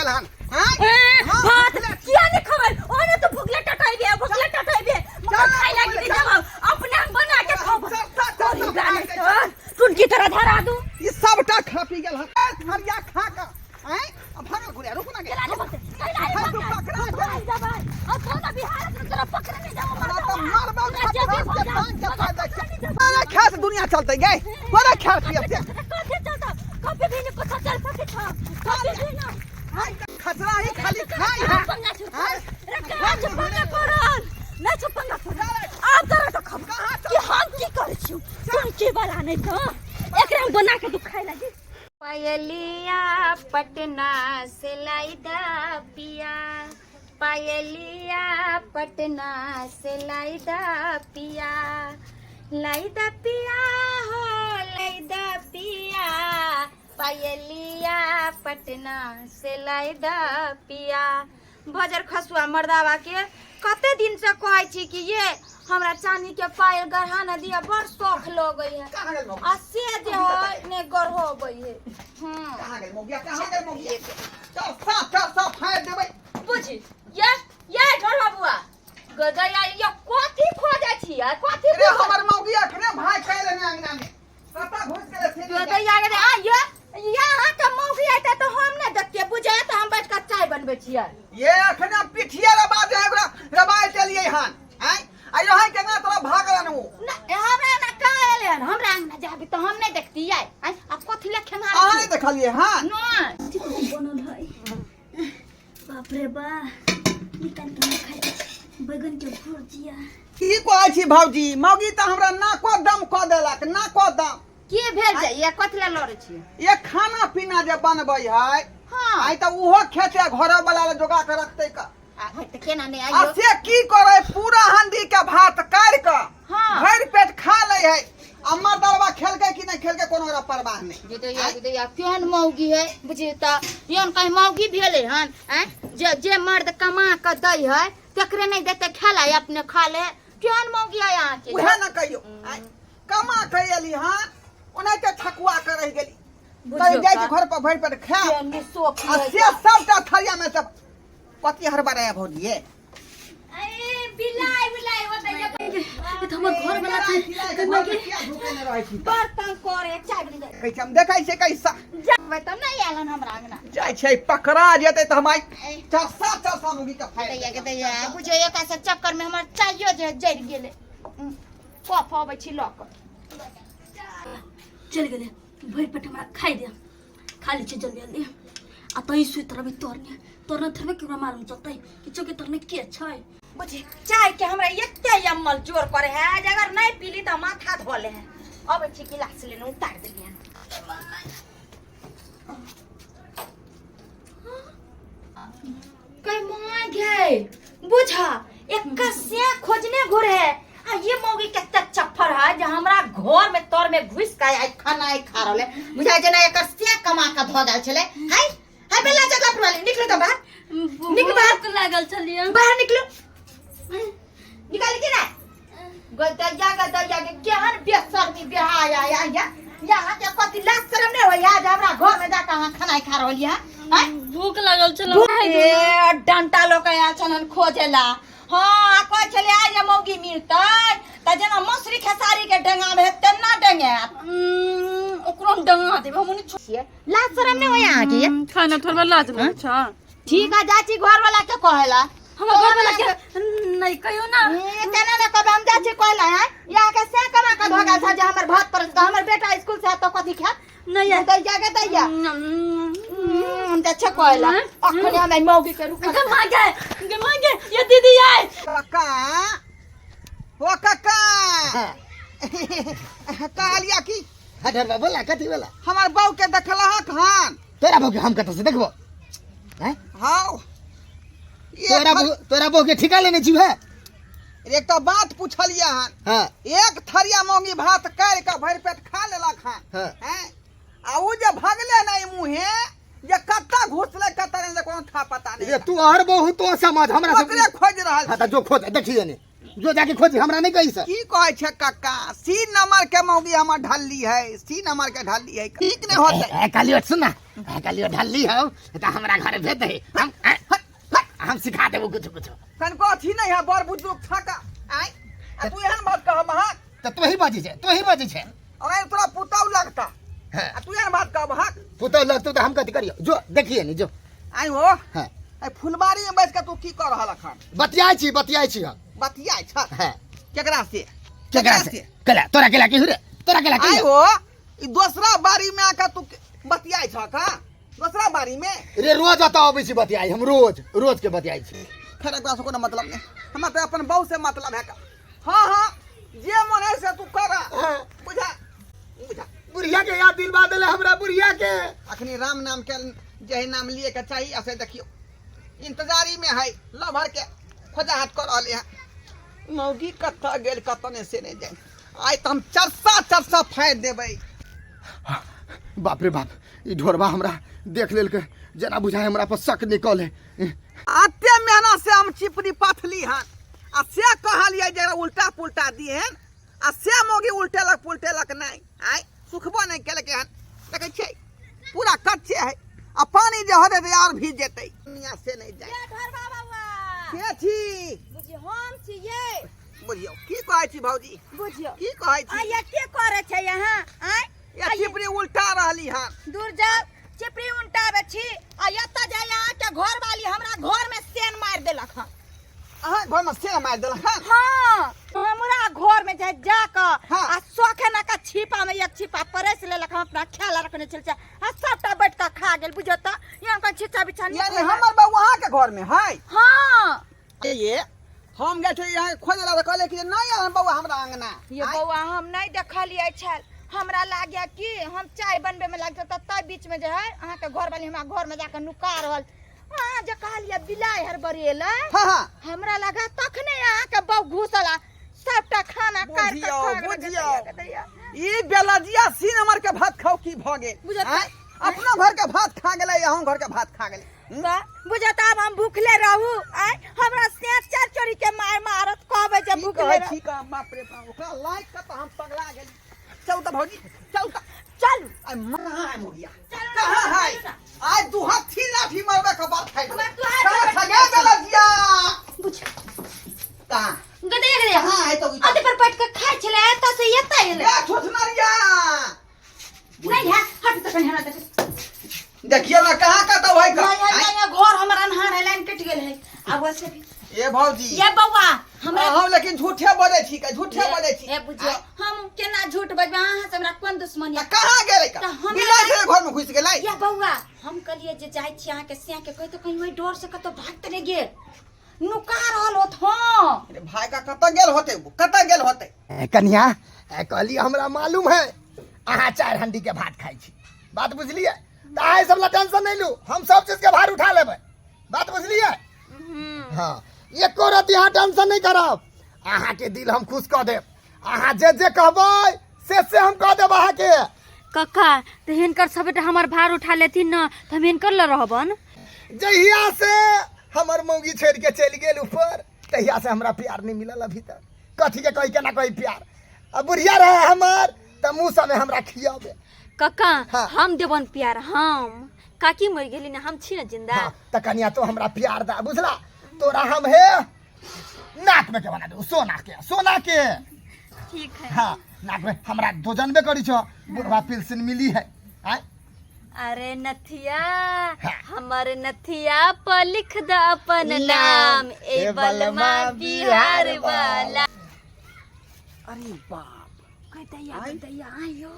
गेल हन हैं? ए, हाँ, भात भुखले किया नहीं खबर ओने तो भुखले टटाइबे, भुखले टटाइबे, मगर चल, खाइ लागी चल। नहीं देबो, अपने हम बना के खाबो। चल, चल, चल, कोई चल, गाने चल। तो टुनकी तरह धरा दू। ई सबटा खा पी गेल हन। ए, थरिया खा के हैं आ भागल घुरिया, रुक ना गे। चला ले बस, चला ले हम तो बस। पकड़ा भाग जाबे। और तो ना बिहार में तोरा पकड़े नहीं जाबो, मर हमरा तऽ जाबो। मारबो तोरा जेबी खतरा भर के जाबो, टांग के मगर फायदा पकड़े नहीं जाबो। तोरा खेत दुनिया चलते गे, तोरा खेत पियब से। कथी चलता? कभी भी नहीं कुछ चल सके था, कभी भी ना। खसरा ही खाली खाई है। पंगा छुप हैं? रे, कहाँ छुपंगा करल? नहीं छुपंगा करल। आब तोरा तो खबर कहाँ कि हम की करै छियौ। तुम के वाला नहीं तो एकरा हम बना के तू खाइ लागी। पायलिया पटना से लाई दा पिया, पायलिया पटना से लाई दा पिया, लाई दा पिया हो लाई दा पिया, पायलिया पटना से लाई दा पिया। बजर खसुआ मर्दावा के कते दिन से कहै छी कि ये हमरा चांदी के पायल गढ़ा न दिया, बड़ शौख लगै है। कहाँ गेल मौगिया? आ से जे है ने गढ़ोबै है। कहाँ गेल मौगिया? कहाँ गेल मौगिया? चल साफ, चल साफ फाड़ देबै। बुझी ये ये ढोलवा बुआ गदया ये कथी खोजै छी आ कथी? रे हमर मौगिया अखने भाई खाइ लेने अंगना में कतऽ घुसि गेलै से नहि। गदया गे आ ये यहाँ के मौगी आते तो हम नहीं देखते बुझे, तो हम बैठ के चाय बनबै छियै। ये अखने पिठिया रबा दे ओकरा रबाय चलिए हन आय आ यहाँ केना तोरा भागल हन उ? ना हमरा ना कहाँ एलै हन, हमरा अंगना जाबी तो हम नहीं देखती आय आय आ कथी ले खेंगार अहाँ नहि देखलियै हन? नहीं। बनल है, बाप रे बा, निकाल के खाइ बैगन के भुजिया। की कहै छी भौजी, मौगी तऽ हमरा नाको दम कऽ देलक, नाको दम। की भेल जाइए? कथी ले लड़ै छियै? ये खाना पीना जे बनबै है, आइ तऽ उहो खेते, घरो वाला ले जोगा के रखतै का। आ तऽ केना नहि आ आइयो? से की करे, पूरा हंडी के भात काटि कऽ भरि पेट खा लै है आ मर्दलबा खेलकै कि नहि खेलकै कोनो ओकरा परवाह नहि। दैया दैया, केहन मौगी है बुझी तऽ, एहन कहीं मौगी भेलै हन? आँय, जे जे मर्द कमा कऽ दै है तकरे नहि देतै खेला, अपने खा ले? केहन मौगी है अहाँके? उएह ने कहियौ, आँय, कमा के एली हन ओनाहिते ठकुआ के रहि गेली। कहि जाइ छी घर पर भरि पेट खायब केहन निशोख आ है। से सबटा थरिया में सब कथी हड़बड़ाया भौजी ये? ए बिलाइ बिलाइ ओतै। ई तऽ हमर घर वाला छै। भूखे रहै छी। बड़ तंग करे, चाय बनी दे। कहै छै हम देखै छियै कैसा। जाबै तऽ नहि आयल हन हमरा अंगना। जाइ छै पकड़ा जेतै तऽ हम आइ चरसा चरसा मुगी के फाड़ि। दैया के दैया, बुझियौ एका से चक्कर में हमर चाइयो जे जरि गेलै। कफ अबै छी लऽ कऽ। चलि गेलै, भरि पेट हमरा खाइ दे, खा लै छियै जल्दी जल्दी आ तही सुति रहबै। तोरने तोरने थोड़बे केकरो मालूम चलतै कि चौकी तरने के छै। बुझी चाय के हमरा एते अम्मल जोर करे है जे अगर नहीं पीली तऽ माथा धो ले है। अबै छी गिलास लेने, उतार देलियन। कहीं माँ गए बुझा एक से खोजने घुरे है। आ ये मौगी कते चफ्फर है जे हमरा घर में तर में घुस के आइ खाना आइ खा रहले। बुझाय जेना एकर से कमा के धो देल छले। हाय हाय बेला जगह पर वाली, निकलो तो बाहर, निकलो बाहर। भूख लागल छलियै। बाहर निकलो, निकाल के ना। गदैया गदैया के केहन बेशर्मी बेहाया या या यहाँ के कथी लाज शरम नहीं होइया जे हमरा घर में जाके अहाँ खाना खा रहलियै हँ? आँय? भूख लागल छल। ए डंटा लोक आयल छलन खोजेला। हाँ, आ कहै छलै आइ जे मौगी मिलतै तऽ जेना मसुरी खेसारी के डेंगा में तेना डेंगायत। ओकरो हम डंगा देब, हम ओनी छियै, लाज शरम नहीं होइया अहाँके ये? खाना थोड़ा लाज लगै छ। ठीक है, जाइ छी घर वाला के कहेला। हमर घर वाला के नहीं कहियो ना। ए, केना ने कहबै, हम जाइ छी कहला हैं यहाँ के से कमा के धोगा छ जे हमर भात पर हमर बेटा स्कूल से आयत तऽ कथी खायत? नहीं है। दैया के दैया, हम तऽ छै कहला अखने हम मौगी के रुक। गे माँ गे, गे माँ गे, ये दीदी आए। काका ओ काका, कहलिया की? हाँ ढरबा, बोला कथी बोला? हमर बहू के देखलहक हन? तोरा बहू के हम कतऽ से देखबो हैं? हाँ, ये तोरा बहू, तोरा बहू के ठिका लेने छी है? एक तो बात पूछलिए हन। हाँ। एक थरिया मौगी भात काटि के भरि पेट खा लेलक हन। हाँ। हैं? आ उ जे भगले नहीं मुहे जे कत्ता घुसले कत्ता नहीं, कोनो था पता नहीं। रे तू और बहू तो समझ हमरा सब ओकरे खोज रहल। हाँ, तऽ जो खोज देखिए ने। जो जाके खोजी हमरा नहीं कही सर। की कहै छै काका, सी नंबर के मौगी हमर ढल्ली है, सी नंबर के ढल्ली है, ठीक नहीं होते। ए कालियो सुन ना, ए कालियो ढल्ली हो त हमरा घर भेज दे, हम हम सिखा देबो कुछ कुछ। कनको अथी नहीं है, बड़ बुजुर्ग छका आय, आ तू एहन बात कह महा। त तोही बाजी छै, तोही बाजी छै। अगर तोरा पुतौ लगता। हाँ। आ तू एहन बात कह महा। पुतौ लगतो त हम कथी करियो, जो देखिए नी जो। आइ हो। हाँ। ए फुलबाड़ी में बैठ के तू की कर रहल अखन? बतियाइ छी, बतियाइ छी हम। बतियाइ छ? हाँ। केकरा से? केकरा से? केला तोरा केला की रे, तोरा केला की? आइ हो, ई दोसरा बाड़ी में आके तू बतियाइ छ का? दोसरा बाड़ी में? रे रोज अतऽ अबै छी बतियाइ, हम रोज रोज के बतियाइ छी। खैर एकरा से कोनो मतलब नहीं, हमरा तऽ अपन बहू से मतलब है का। हाँ हाँ, जे मन है से तू कर। हाँ। बुझा बुझा। बुढ़िया के याद दिलवा देले हमरा बुढ़िया के। अखनी राम नाम के जे नाम लिए के चाहिए, ऐसे देखियो इंतजारी में है, लभर के खोजाहट कर रहले हैं। मौगी कतऽ गेल कतऽ नहीं से नहीं जाए, आइ तऽ हम चरसा चरसा फाड़ि देबै। बाप रे बाप, ई ढोरबा हमरा देख लेलकै, जेना बुझाय हमरा पर शक निकल है। अते मेहनत से हम चिपरी पाथली हन, आ से कहलियै जे उल्टा पुल्टा दिहन, आ से मौगी उल्टेलक पुल्टेलक नहीं, आइ सुखबो नहीं केलकै हन। देखै छियै पूरा कच्चे है, आ पानी जे होतै तऽ आओर भीज जेतै। दुनिया से नहीं जाए। के छी? बुझियौ हम छियै। बुझियौ की कहै छी भौजी? बुझियौ की कहै छी? आ ये की करै छै यहाँ? आँय? ये चिपरी उल्टा रहली हन। दूर जाओ, चिपरी उल्टाबै छी। आ एतऽ जे अहाँके घर वाली हमरा घर में सेन मारि देलक हन। अहाँ घर में सेन मारि देलक हन? हाँ, हमरा घर में जे जाकऽ हाँ। आ शौखे ना का छिपा में एक छिपा परसि लेलक, हम अपना ख्याल रखने छल आ सबटा बैठ कऽ खा गेल। बुझियौ तऽ यहाँ कन छिच्चा बिच्छा नहीं यानी खोलल। हमर बउआ अहाँके घर में है? हाँ। ये हम गेल छलियै यहाँ खोजै लए तऽ कहले कि नहि आयल बउआ हमरा अंगना। ये बउआ हम नहीं देखलियै छल, हमरा लाग्या कि हम चाय बनबे में लागल तऽ तै बीच में जे है अहाँके घर वाली हमरा घर में जाके नुका रहल। अहाँ जे कहलियै बिलाइ हड़बड़ेलै, हाँ, हाँ। हमरा लगा तखने अहाँके बहू घुसल आ सबटा खाना काटि कऽ बुझियौ, खा गेलै। बुझियौ। दैया, दैया। ई बेलजिया सीन हमर के भात खाउ की भऽ गेल? बुझत आँय? अपनो घर के भात खा गेलै, अहूँ घर के भात खा गेलै। बा, बुझत आब हम भूखले रहू? आँय, हमरा से चार चोरी के मार मारत, कहबै जे की भूखले कहै रहू। छी का, बाप रे बाप, ओकरा लाइक के तऽ हम पगला गेली। चल तऽ भौजी, चल तऽ। चलू। आइ मना है मुगिया। चलू ना, कहाँ है? चलू ना। आइ दू हाथी लाठी मारबे के बात है। हमरा दू हाथ कहाँ मारबे खा के गेल बेलजिया? बुझ। कहाँ? गदे गदे। कहाँ है तो? अते पर बैठ के खाइ छलै, एतऽ से एतऽ एलै। ए छुछनरिया। नहीं है, हट तऽ कनि हमरा देख। देखियौ ना कहाँ कतौ है का? नहीं है, नहीं है, घर हमर अन्हार है, लाइन कटि गेल है। आब वैसे भी। ए भौजी। ये बौआ, हमरा हम लेकिन झूठे बजै छी का, झूठे बजै छी। ए बुझियौ, हम केना झूठ बजबै? अहाँ से हमरा कोन दुश्मनी? तऽ कहाँ गेलै का? तऽ हमरा बिलाइ छलै घर में घुसि गेलै। ये बौआ, हम कहलियै जे जाइ छी अहाँके सिया के कहि, तऽ कहीं ओहि डर से कतौ भाग तऽ नहि गेल, नुका रहल होत। हाँ। अरे भाई का कतऽ गेल होतै, कतऽ गेल होतै? ए, कन्या, ए, कहली हमरा मालूम है अहाँ 4 हंडी के भात खाइ छी, बात बुझलियै? तऽ अहाँ सब ला टेंशन नहीं लू, हम सब चीज के भार उठा लेबै, बात बुझलियै? हाँ, एको रति अहाँ टेंशन नहीं करब, अहाँ के दिल हम खुश कऽ देब, अहाँ जे जे कहबै से से हम कऽ देब अहाँके। कक्का तऽ हिनकर सबटा हमर भार उठा लेथिन न तऽ हम हिनकर लऽ रहबन। जहिया से हमर मौगी छोड़ के चलि गेल ऊपर, तहिया से हमरा प्यार नहीं मिलल अभी तक। कथी के कही केना कही प्यार, अब बुढ़िया रहे हमर तऽ मुँह समय हमरा खियाबे। कक्का। हाँ। हम देबन प्यार, हम काकी मरि गेली ना, हम छी न जिंदा। हाँ, तऽ कनिया तो हमरा प्यार दा, बुझला? तोरा हम हे नाक में के बना दू, सोना के, सोना के। ठीक है। हाँ, नाक में हमरा तो जानबे करी छो, बुढ़वा पिलसिन मिली है। आय? अरे नथिया, हाँ। हमर नथिया पर लिख द अपन नाम, ए बलमा बिहार वाला। अरे बाप। कह दैया, कह दैया, आइयो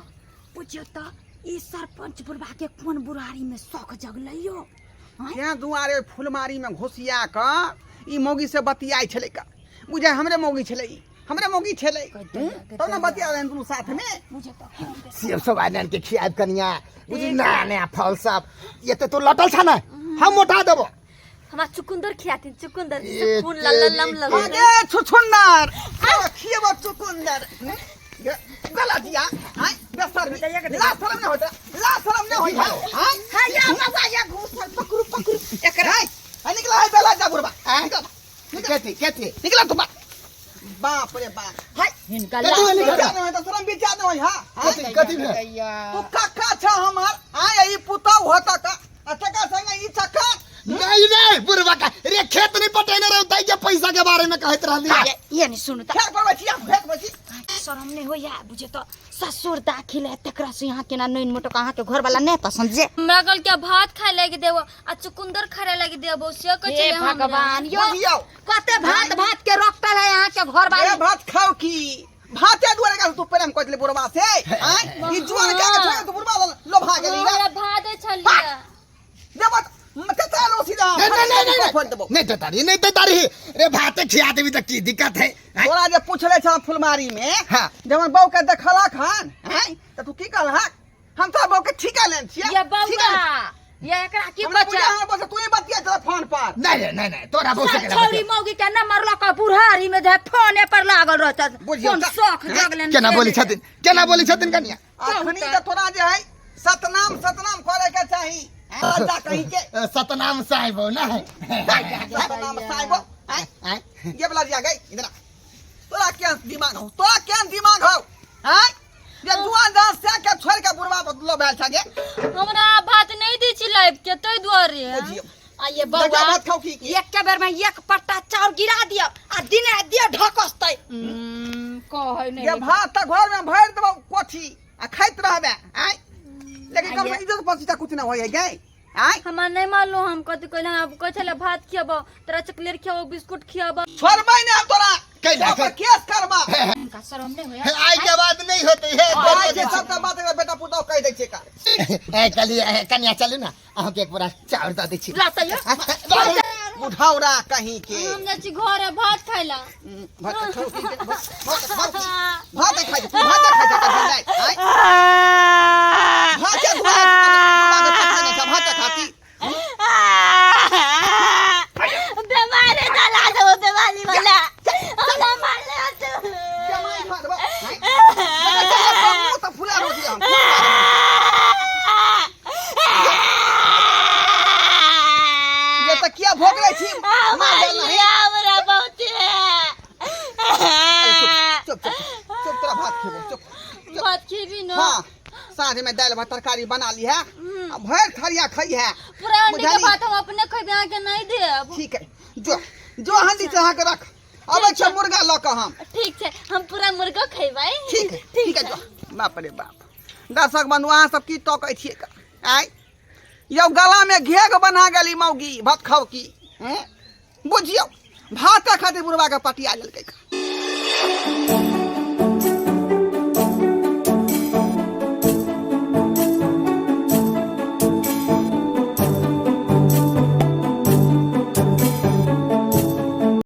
बुझियौ तऽ ई सरपंच बुढ़बा के कोन बुढ़ारी में शौक जगलै यो? आँय? तें दुआरे फुलमारी में घुसिया कऽ ई मौगी से बतियाइ छलै का, बुझाइ हमरे मौगी छलै, ई हमरे मौगी छलै, तब ने बतिया रहै दुनू साथ में। बुझियौ तऽ सेब सब आनि आनि के खियाब कनिया, बुझी नया नया फल सब, ये तो तू लटल छ ना, हम मोटा देबो। हमरा चुकुंदर खियाथिन, चुकुंदर ए जिससे खून लल लल लम तेरी लगै। आगे छुछुन्नर खिएबो चुकुंदर गला दिया। आय बेसर में ला शरम नहीं होता, ला शरम नहीं होता। आय हां या बाबा, या घूसल पकड़ू पकड़ू एकर आय आ निकला है बेला जा बुढ़बा, आय? निकला। कथी कथी? निकला तू बा। बाप रे बाप। हाय हिनका कथी भेलै बिचा घटा? नहि होइ तऽ शरम बिचा नहि होइ, हाँ? हाँ? कथी कथी भेल? तू कक्का छ हमर, आय ई पुतहु होता का आ तकर संगे ई चक्का। नहीं नहीं बुढ़वा का रे खेत नहीं पटेने रहो ताई के पैसा के बारे में कहत रहली। ये नहीं सुनू त खेत पर छी, खेत पर छी। शरम नहीं होइया बुझे तो ससुर दाखिल है तकरा से यहाँ केना नैन मोटक अहाँ के घर वाला नहीं पसंद जे। हमरा कहल के भात खाए लागी देबो आ चुकुंदर खाए लागी देबो से कहै हे छलै हमरा। भगवान यो बुझियौ। कते भात भात के रखतल है यहाँ के घर ए वाली। भात खाओ की भाते दुआरे का तू प्रेम कर ले बुढ़वा से, आय ई जुआन के के छोड़ तू बुढ़वा लोभा गेली रे। हमरा भात छलिए। देबो मत चलो सीधा। नहीं नहीं नहीं नहीं खोल देबो। नहीं तो तारी नहीं तो तारी रे भाते खिया देबी त की दिक्कत है? हैं? तोरा जे पूछले छ फुलमारी में, हाँ। जब बहू के देखलक हन, हैं, त तू की कहलक? हम तो बहू के ठीका लेन छियै। ये ठीका। बउआ ये एकरा की हमरा कहै बुझा छै? हमर बहू से तू ही बतिया छला फोन पर। नहीं नहीं नहीं तोरा बहू से केना छौरी बतिया? मौगी के न मरलक का बुढ़ारी में जे फोने पर लागल रहत। बुझियौ कोन त- शौख जगलन। केना बोली छथिन, केना बोली छथिन कनिया? अखनी त तोरा जे है सतनाम सतनाम करे के चाही। राजा कहीं के सतनाम साहिब हो ना है। सतनाम साहिब हैं? हैं? ये वाला दिया गई इधर आ। तोरा क्या दिमाग हो, तोरा क्या दिमाग हो, हैं? ये जुआन जान से के छोड़ के बुढ़वा बदलो भेल छगे। हमरा भात नहीं दै छी लाइफ के तै दुआरे। बुझियौ। आ ये देखा बउआ भात खाओ की की? एक के बेर में एक पट्टा चाउर गिरा दियो आ दिन रात दियो ढकसतै। कहै नहीं। ये भात त घर में भर देबो कोठी आ खाइत रहबे, आय लेकिन कम से इज्जत प्रतिष्ठा कुछ ना होय गई, आय हमरा नहीं मालूम हम कथी कहले। हम कहै छलै भात खियाबो, तोरा चॉकलेट खियाबो, बिस्कुट खियाबो। छोड़बै ने हम तोरा। कैला ओकर केस करबा। हुनका शरम नहीं होया। आई के बाद नहीं होते है। आइ जे सब बात एकरा बेटा पुतहु कहि दै छै का। ए चलिए, ए, कनिया चलू ना अहाँ के एक बोरा चाउर दऽ दै छी। लातै यो। बुढ़ौरा कहीं के। हम जाइ छी घरे भात खाइ ला। भात खाओ की के? भात भात खाओ की? भात खाइ तू, भात खाइ जा जाय, आय भात दुआ दुआ के पत्ते नहीं खा, भात खाती। बेमारी चला देबो बेमारी वाला हमरा मारले हत। जमाई खा देबो, आय मुंह त फुला रोटी हम। ये त किया भोगले छी मार देल नहीं। हमरा बहुत। अरे चुप चुप चुप चुप, तोरा भात खेबो, चुप। भात खेबी न? हाँ, साँझ में दालि भात तरकारी बना ली है आ भरि थरिया खई है। पूरा अंडे के बुझाली? भात हम अपने खेबे, अहाँ के नहीं देब। ठीक है, जो जो हंडी चढ़ा के रख, अबै छै मुर्गा लऽ कऽ हम। ठीक छै, हम पूरा मुर्गा खेबै। ठीक है, ठीक है, जो। बाप रे बाप, दर्शक बंधु अहाँ सब की तकै छियै का? आँय यौ, गला में घेघ बना गेली मौगी भात खाओ की, हैं? बुझियौ भाते खातिर बुढ़वा के पटिया लेलकै का।